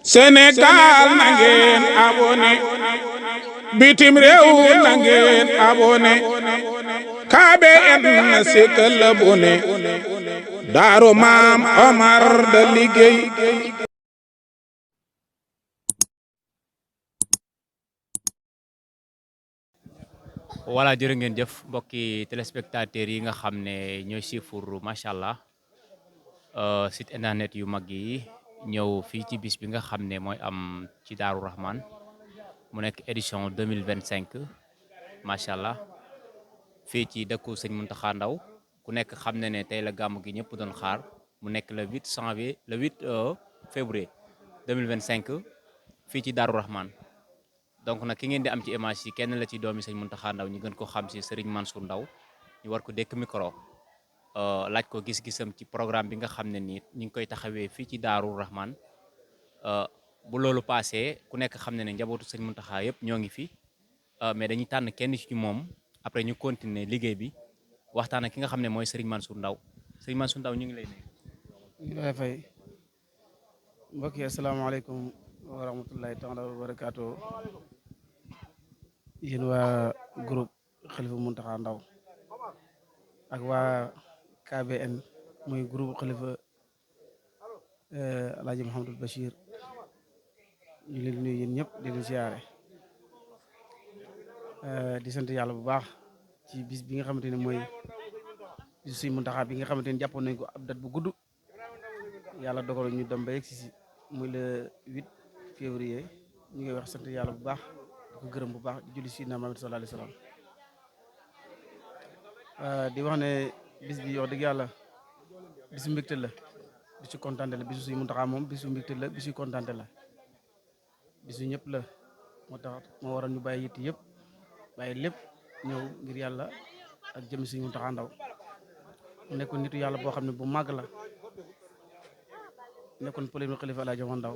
Sénégal na ngeen abonné bitim réew na ngeen abonné KBN na sikkal abonné Daaru Maam Omar da liggéey. voilà jërë ngeen jëf mbokki téléspectateurs yi nga xam ne ñooy siifur macha allah site internet yu mag yi ñëw fii ci bis bi nga xam ne mooy am ci Daaru Rahman mu nekk édition 2025 macha allah fii ci dëkku sëñ Muntaxa Ndaw ku nekk xam ne ne tey la gàmm gi ñëpp doon xaar mu nekk le 8 janvier le 8 février 2025 fii ci Daaru Rahman. donc nag ki ngeen di am ci image yi kenn la ci doomi sëñ Muntaxa Ndaw ñu gën ko xam si Serigne Mansour Ndaw ñu war ko dékk micro laaj ko gis-gisam ci programme bi nga xam ne nii ñu ngi koy taxawee fii ci Daaru Rahman bu loolu passé ku nekk xam ne ne njabootu sëñ Muntaxa yëpp ñoo ngi fi mais dañuy tànn kenn ci moom après ñu continuer liggéey bi waxtaan ak ki nga xam ne mooy Serigne Mansour Ndaw Serigne Mansour Ndaw ñu ngi lay nuyu. ñu ngi lay fay mbokk yi asalaamaaleykum wa rahmatullahi taala wa barakaatu. yéen waa groupe Xalifa Muntaxa Ndaw ak waa KBN muy groupe Xalifa Alaaji Mouhamadul Bachir ñu leen di nuyu yéen ñëpp di leen siyaare di sant yàlla bu baax ci bis bi nga xamante ne mooy bisu Sëñ Muntaxa bi nga xamante ne jàppoon nañ ko ab date bu gudd yàlla dogal ñu dem ba yegg si muy le 8 février ñu ngi wax sant yàlla bu baax di ko gërëm bu baax di julli si Muhammad sallallahu alayhi wa sallam di wax ne bis bi wax dëgg yàlla bisu mbégte la bisu kontante la bisu Sëñ Muntaxa moom bisu mbégte la bisu kontante la bisu ñëpp la moo tax moo waral ñu bàyyi yitt yëpp bàyyi lépp ñëw ngir yàlla ak jëmi Sëñ Muntaxa Ndaw nekkoon nitu yàlla boo xam ne bu màgg la nekkoon pëlénu Xalifa Alaaji Ndaw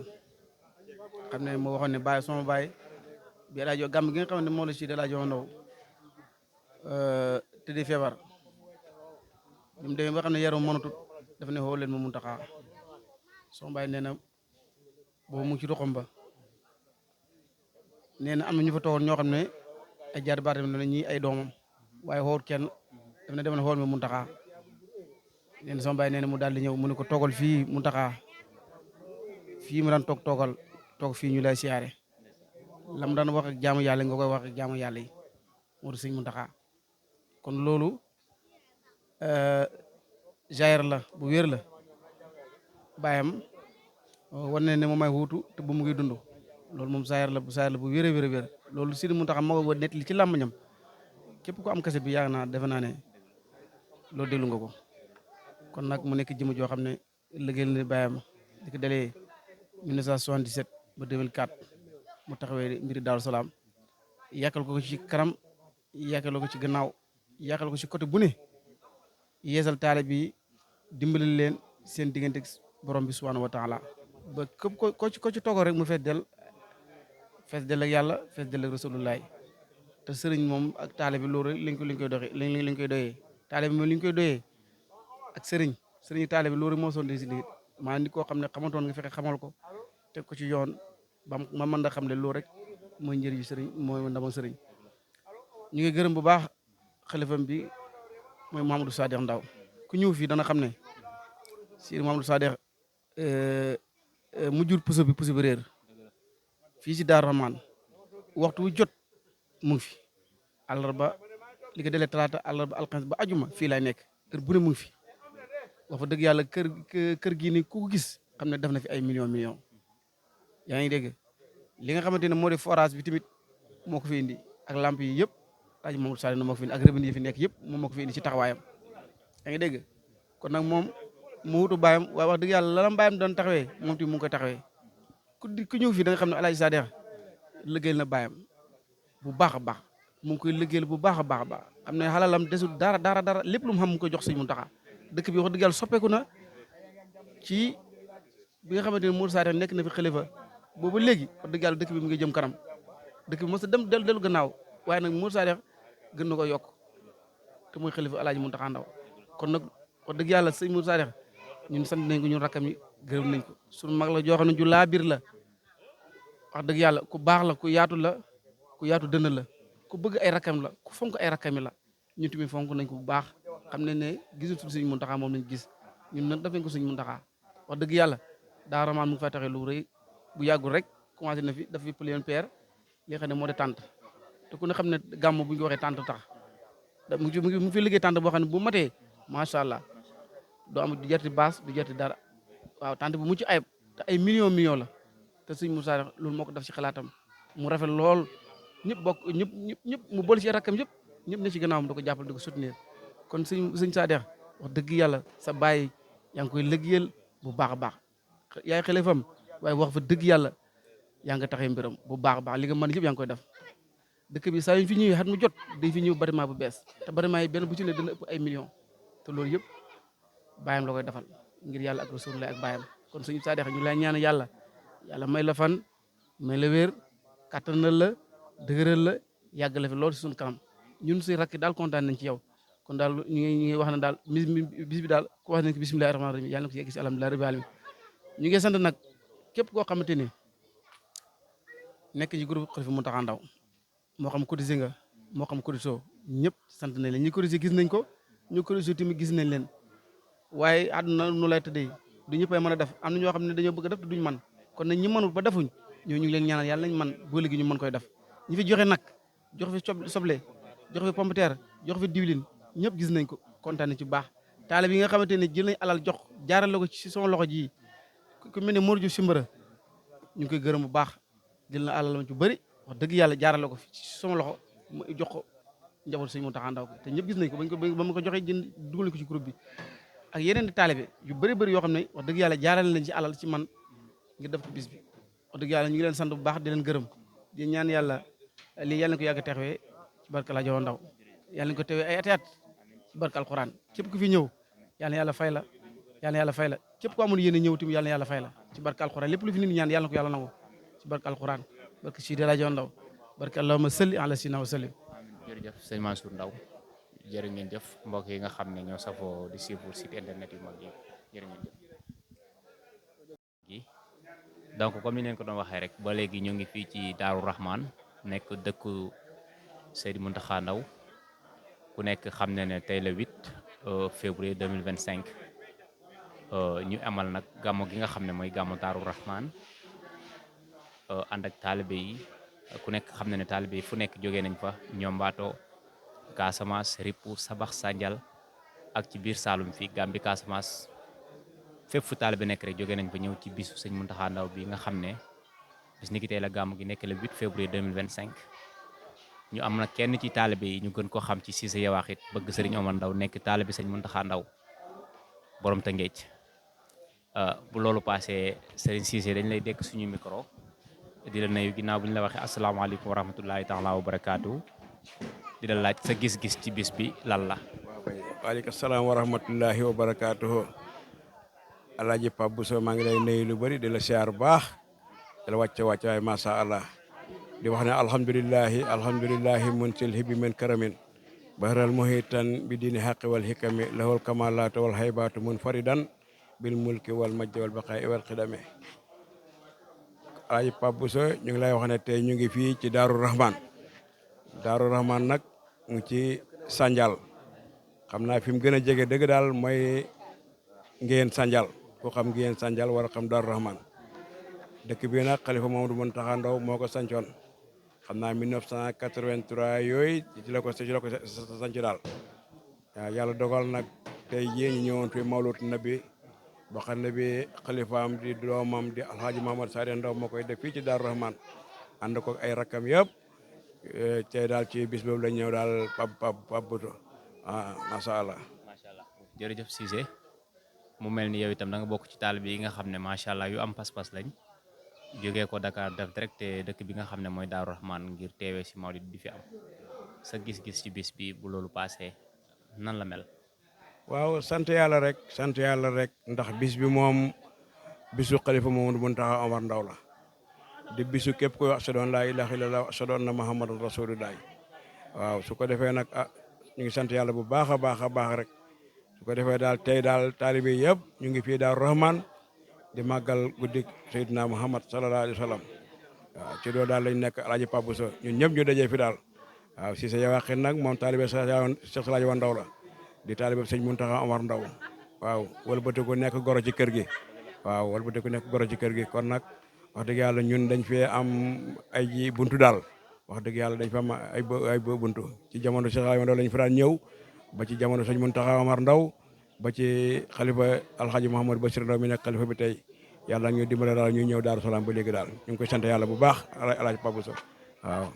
xam ne moo waxoon ne bàyyi sama bàyyi bi Alaaji gàmm gi nga xam ne moo la ci Alaaji Ndaw tëddee feebar bi mu demee ba xam ne yaram mënatut dafa ne xool leen ma Muntaxa sama bàyyi nee na boobu mu ngi ci roxam ba nee na am na ñu fa toogoon ñoo xam ne ay jaar baatam ne ñi ay doomam waaye xool kenn daf ne demal xool ma Muntaxa nee na sama bàyyi nee na mu daal di ñëw mu ne ko toogal fii Muntaxa fii mu daan toog fii ñu lay siyaare la mu daan wax ak jaamu yàlla nga koy wax ak jaamu yàlla yi moo di Sëñ Muntaxa kon loolu jaayar la bu wér la bàyyam war na ne moom may wuutu te bu mu ngi dund loolu moom jaayar la bu wér a wér a wér loolu Sëñ Muntaxa moo ko net li ci làmbañam képp ku am kaset bi yaakaar naa defe naa ne loolu déglu nga ko kon nag mu nekk jëmm joo xam ne liggéeyal na bàyyam di ko dalee 1977 ba 2004 mu taxawee mbiri Daaru Salaam yàkkal ko ci kanam yàkkal ko ci gannaaw yàkkal ko ci côté bu ne yeesal taale bi dimbali leen seen diggante borom bi subhanahu wa taala ba képp ko ci toogo rek mu fees del ak yàlla fees del ak rasulullahi te sëriñ moom ak taale bi loolu rek lañ koy doxee lañ koy doyee taale bi moom li ñu koy doyee ak sëriñ taale bi loolu moo soon di si liggéey maanaam nit koo xam ne xamantoon nga fexe xamal ko teg ko ci yoon ba ma mën a xam ne loolu rek mooy njëriñu sëriñ mooy ndamal sëriñ ñu ngi gërëm bu baax xalifam bi mooy Mouhamadou Sadikh Ndaw ku ñëw fii dana xam ne si Mouhamadou Sadikh mu jur puso bi réer fii si Daaru Rahman waxtu wu jot mu ngi fi àllarba li ko delee talaata àllarba alxames ba ajuma fii lay nekk kër bu ne mu ngi fi wax fa dëgg yàlla kër gii ni ku ko gis xam ne def na fi ay millions yaa ngi dégg li nga xamante ne moo di forage bi tamit moo ko fi indi ak lamp yi yëpp Alaaji Mamadou Sall moo ko fi indi ak rëbën yi fi nekk yëpp moom moo ko fi indi ci taxawaayam yaa ngi dégg kon nag moom mu wutu baayam waaye wax dëgg yàlla la baayam doon taxawee moom tamit mu ngi koy taxawee ku ñëw fii da nga xam ne Alaaji Sadikh liggéeyal na baayam bu baax a baax mu ngi koy liggéeyal bu baax a baax xam ne xalalam desul dara lépp lu mu xam mu ngi koy jox Sëñ Muntaxa dëkk bi wax dëgg yàlla soppeeku na ci bi nga xamante ne Mourou Sadikh nekk na fi xalifa boobu léegi wax dëgg yàlla dëkk bi mu ngi jëm kanam dëkk bi mos a dem dellu gannaaw waaye nag Mourou Sadikh gën na ko yokk te muy xalifa Alaaji Muntaxa Ndaw kon nag wax dëgg yàlla sëñ Mourou Sadikh ñun sant nañ ko ñun rakkam yi gërëm nañ ko suñu mag la joo xam ne ju laa biir la wax dëgg yàlla ku baax la ku yaatu dënn la ku bëgg ay rakam la ku fonk ay rakam la ñun tamit fonk nañ ko bu baax xam ne ne gisul Sëriñ Muntaxa moom lañ gis ñun nag def nañ ko Sëriñ Muntaxa wax dëgg yàlla Daaru Rahmaan mu ngi fay taxee lu rëy bu yàggul rek commencé na fi daf fi pël père li xam ne moo de tànt te ku ne xam ne gàmm bu ñu ko waxee tànt tax mu ngi fi liggéey tànt boo xam ne bu matee macha allah doo am du jarti baas du jarti dara waaw tànt bu mucc ayib te ay millions la te Sëriñ Moussa loolu moo ko def ci xalaatam mu rafet lool ñëpp bokk ñëpp mu boole ci rakkam ñëpp ne ci gannaawam da ko jàppale di ko soutenir kon sëñ Sadex wax dëgg yàlla sa baay yaa ngi koy liggéeyal bu baax a baax yaay xelefam waaye wax fa dëgg yàlla yaa nga taxee mbiram bu baax a baax li nga mën yëpp yaa ngi koy def dëkk bi saa yu fi ñëwee xat mu jot day fi ñëw bâtiment bu bees te bâtiment yi benn bu ci ne dana ëpp ay millions te loolu yëpp baayam la koy defal ngir yàlla ak Rasulullah ak baayam kon sëñ Sadex ñu lay ñaan yàlla may la fan may la wér kattanal la dëgëral la yàgg la fi loolu si suñu kanam ñun si rakk daal kontaan nañ ci yow kon daal ñu ngi wax ne daal bis bi daal ku wax nañ ko bismillahi rahmaani rahim yàlla na ko si yegg si alhamdulillahi rabbil alamin ñu ngi sant nag képp koo xamante ni nekk ci groupe Khalifa Mountakha Ndaw moo xam cotisé nga moo xam cotisé ñëpp sant nañ leen ñi cotisé gis nañ ko ñu cotisé tamit gis nañ leen waaye àdduna nu lay tëddee du ñëpp ay mën a def am na ñoo xam ne dañoo bëgg a def te duñ man kon nag ñi mënul ba defuñ ñoo ñu ngi leen ñaanal yàlla nañ man boo léegi ñu mën koy def ñi fi joxe nag jox fi soble jox fi pomme de terre jox fi diwlin ñëpp gis nañ ko kontaan nañ ci bu baax taale bi nga xamante ne jël nañ alal jox jaarale ko ci sama loxo ji ku mel ne Mor Diouf Simbara ñu ngi koy gërëm bu baax jël na alal ci bëri wax dëgg yàlla jaarale ko ci sama loxo mu jox ko njaboot Sëñ Muntaxa Ndaw ko te ñëpp gis nañ ko ba ma ko joxee jënd dugal ko ci groupe bi ak yeneen di taalibe yu bëri yoo xam ne wax dëgg yàlla jaarale nañ ci alal ci man ngir def ko bis bi wax dëgg yàlla ñu ngi leen sant bu baax di leen gërëm di ñaan yàlla lii yàlla na ko yàgg teexwee ci barke la jowo ndaw yàlla na ko teewee ay ati ci barke alquran képp ku fi ñëw yàlla na yàlla fay la képp ku amul yéene ñëw tamit yàlla na yàlla fay la ci barke alquran lépp lu fi nit ñaan yàlla na ko yàlla nangu ci barke alquran barke Sidi la jowo ndaw barke allahumma salli ala sayyidina wa sallim. jërëjëf sëñ Mansour Ndaw jërë ngeen jëf mbokk yi nga xam ne ñoo safoo di suivre site internet yu mag yi jërë ngeen jëf. donc comme ni leen ko doon waxee rek ba léegi ñu ngi fii ci Daaru Rahman nekk dëkku Seydi Mountakha Ndaw ku nekk xam ne ne tey le 8 février 2025 ñu amal nag gàmmu gi nga xam ne mooy gàmmu Daaru Rahman ànd ak taalibe yi ku nekk xam ne ne taalibe yi fu nekk jógee nañ fa ñombaato Casamance Ripu Sabax Sandial ak ci biir Saloum fii Gambie Casamance fépp fu taalibe nekk rek jógee nañ fa ñëw ci bisu sëñ Mountakha Ndaw bi nga xam ne bis ni ki tey la gàmmu gi nekk le 8 février 2025 ñu am nag kenn ci taalibe yi ñu gën ko xam ci Cissé Yawaxit bëgg sëriñ Omar Ndaw nekk taalibe sëñ Mountakha Ndaw borom Tëngéej bu loolu passé sëriñ Cissé dañ lay dekk suñu micro di la nuyu ginnaaw bu ñu la waxee asalaamaaleykum wa rahmatullahi taala wa barakaatu di la laaj sa gis-gis ci bis bi lan la. waaleykum salaam wa rahmatullahi wa barakaatu. Alaaji Pape Bousso maa ngi lay nuyu lu bëri di la siyaar bu baax di la wàcce waaye macha allah di wax ne alhamdulillahi munsil hibi min karamin bahral muhitan bi diini xaqi wal hikami lahul kamalaatu wal haybatu munfaridan bil mulki wal majdi wal baqaai wal xidami. Alaaji Pape Bousso ñu ngi lay wax ne tey ñu ngi fii ci Daaru Rahman nag mu ci Sandial xam naa fi mu gën a jege dëgg daal mooy Ngéyeen Sandial ku xam Ngéyeen Sandial war a xam Daaru Rahman dëkk bi nag Khalifa Mamadou Mountakha Ndaw moo ko sancoon xam naa 1983 yooyu ci la ko sanc daal waaw yàlla dogal nag tey jii ñu ñëwoon fi Mawlud Nabi boo xam ne bi xalifaam di doomam di Alhaji Mahamad Sadio Ndaw moo koy def fii ci Daaru Rahman ànd ko ay rakkam yëpp tey daal ci bis boobu lañ ñëw daal Pape Bousso macha allah. macha allah jërëjëf Cissé mu mel ni yow itam da nga bokk ci taalibe yi nga xam ne macha allah yu am pas-pas lañ jógee ko Dakar def direct dëkk bi nga xam ne mooy Daaru Rahman ngir teewee si Mawlid bi fi am sa gis-gis ci bis bi bu loolu passé nan la mel. waaw sant yàlla rek ndax bis bi moom bisu Khalifa Mamadou Mountakha Omar Ndaw la di bisu képp koy wax ashhadu an laa ilaaha illallaah ashhadu anna muhammadan rasulullah waaw su ko defee nag ñu ngi sant yàlla bu baax a baax rek su ko defee daal tey daal taalibe yëpp ñu ngi fii Daaru Rahman di màggal guddik Seydina Muhammad sallallahu alayhi wa sallam waaw ci doo daal lañ nekk alaaji Pape Bousso ñun ñëpp ñu dajee fi daal waaw Cissé Yawaxin nag moom taalibe Cheikh Salaaji Wa Ndaw la di taalibe sëñ Muntaxa Omar Ndaw waaw wëlbatiku nekk goro ci kër gi waaw wëlbatiku nekk goro ci kër gi kon nag wax dëgg yàlla ñun dañ fee am ay buntu daal wax dëgg yàlla dañ fa am ay buntu ci jamono Cheikh Salaaji Wa Ndaw lañ fa daan ñëw ba ci jamono sëñ Muntaxa Omar Ndaw ba ci xalifa alxaaji Mouhamadou Bachir Ndaw mi nekk xalifa bi tey yàlla ñu dimbale daal ñuy ñëw Daaru Salaam ba léegi daal ñu ngi koy sant yàlla bu baax alaaji Pape Bousso waaw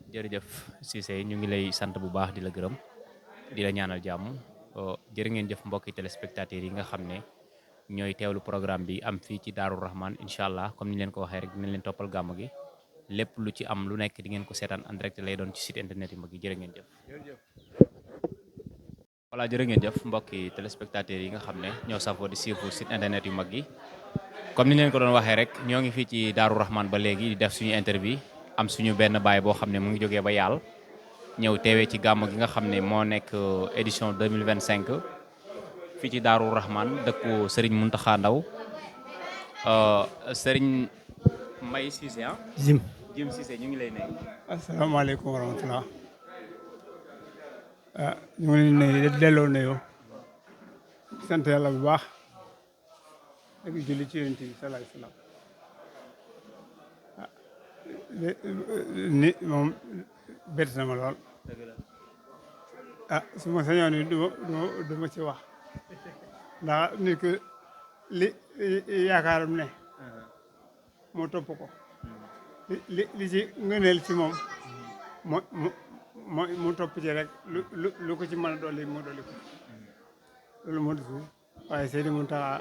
jërëjëf Cissé ñu ngi lay sant bu baax di la gërëm di la ñaanal jàmm jërë ngeen jëf mbokki téléspectateurs yi nga xam ne ñooy teewlu programme bi am fii ci Daaru Rahman incha allah comme ni leen ko waxee rek dinañ leen toppal gàmm gi lépp lu ci am lu nekk di ngeen ko seetaan en direct lay doon ci site internet yi mag yi jërë ngeen jëf. voilà jërë ngeen jëf mbokki téléspectateurs yi nga xam ne ñoo safoo di suivre site internet yu mag yi comme ni leen ko doon waxee rek ñoo ngi fii ci Daaru Rahman ba léegi di def suñu interview am suñu benn baay boo xam ne mu ngi jógee ba yàlla ñëw teewee ci gàmm gi nga xam ne moo nekk édition 2025 fii ci Daaru Rahman dëkku Serigne Mountakha Ndaw Serigne Mbaye Cissé Jim Cissé ñu ngi lay nuyu. asalaamaaleykum wa rahmatulah. ñu ngi leen nuyu di delloo nuyoo sant yàlla bu baax ak julli ci yonent bi salaay salaam ni moom bett na ma lool su ma sañoon ni du ma ci wax ndax nit ki li yaakaaram ne moo topp ko li ci ngëneel ci moom mu topp ci rek lu ko ci mën a dolli moo dolli ko loolu moo def waaye Seydi Mountakha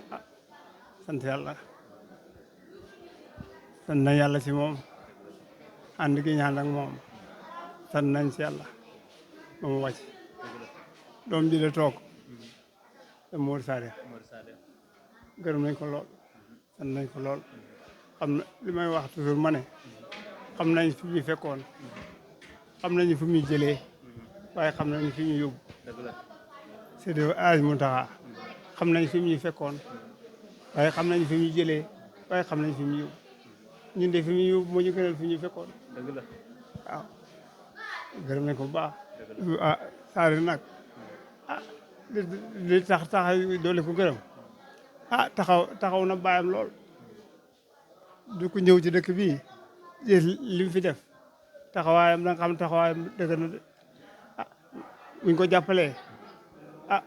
sant yàlla sant nañ yàlla ci moom ànd gi ñaan ak moom sant nañ ci yàlla ba mu wàcc doom ji la toog te Mor Sadio gërëm nañ ko lool sant nañ ko lool xam na li may wax toujours ma ne xam nañ fi ñu fekkoon xam nañu fi muy jëlee waaye xam nañu fi ñu yóbbu Seydi Hadji Mountakha xam nañ fi ñu fekkoon waaye xam nañ fi ñu jëlee waaye xam nañ fi mu yóbbu ñun de fi mu yóbbu moo ñu gënal fi ñu fekkoon waaw gërëm nañ ko bu baax saari nag li tax doole ko gërëm taxaw na baayam lool du ko ñëw ci dëkk bii li mu fi def taxawaayam da nga xam taxawaayam dëgg na de buñ ko jàppalee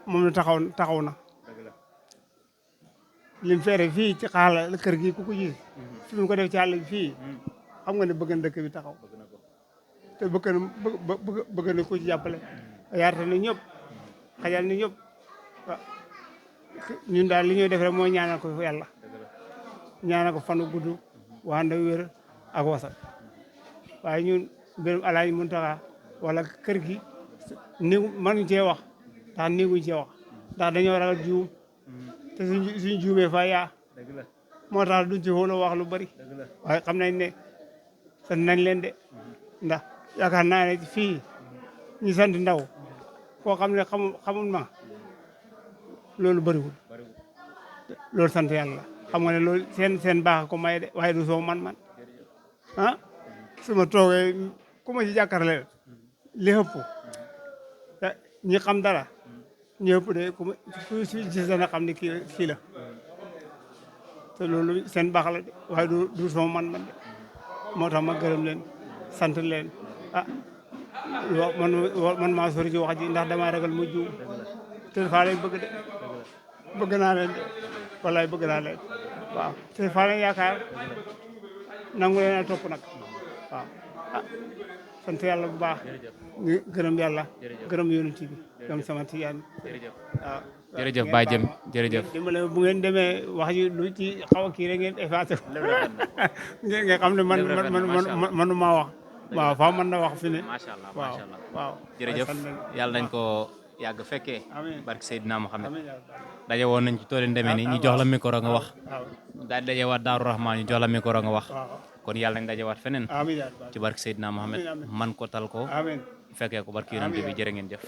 moom la taxaw na lim feere fii ci xaala kër gi ku ko gis fi mu ko def ci àll bi fii xam nga ne bëgg na dëkk bi taxaw te bëgg na ko ci jàppale yaata na ñëpp xajal na ñëpp ñun daal li ñuy def rek mooy ñaanal ko yàlla ñaanal ko fanu gudd wanda wér ak wasal waaye ñun mbirum Alaaji Mountakha wala kër gi ni mënuñ cee wax ndax néeguñ cee wax ndax dañoo ragal juum te suñ juumee fa yaa moo tax duñ ci xooloo wax lu bari waaye xam nañ ne sant nañ leen de ndax yaakaar naa ne fii ñu sant Ndaw koo xam ne xamul ma loolu bëriwul loolu sant yàlla xam nga ne loolu seen baax ko may de waaye du soo man su ma toogee ku ma ci jàkkaarloo li ëpp ñi xam dara ñi ëpp de ku ma ci dana xam ne kii la te loolu seen baax la de waaye du soo man de moo tax ma gërëm leen sant leen man maa sori ci wax ji ndax damaa ragal mu juum te faa leen bëgg de bëgg naa leen de wallaay bëgg naa leen waaw te faa leen yaakaar nangu leen a topp nag waaw sant yàlla bu baax gërëm yàlla gërëm yonent bi gërëm sama tiyaan waaw jërëjëf Baye Jëm jërëjëf dimbale bu ngeen demee wax ji lu ci xaw a kii rek ngeen effacé nga xam ne manuma wax waaw faa mën na wax fi ne macha allah waaw jërëjëf yàlla nañ ko yàgg fekkee barke Seydina Mohamed amiin daje woon nañ ci tooleen demee ni ñu jox la micro nga wax daal di dajewaat Daaru Rahman ñu jox la micro nga wax kon yàlla nañ dajewaat feneen ci barke Seydina Mohamed man ko tal ko fekkee ko barke yonent bi jërë ngeen jëf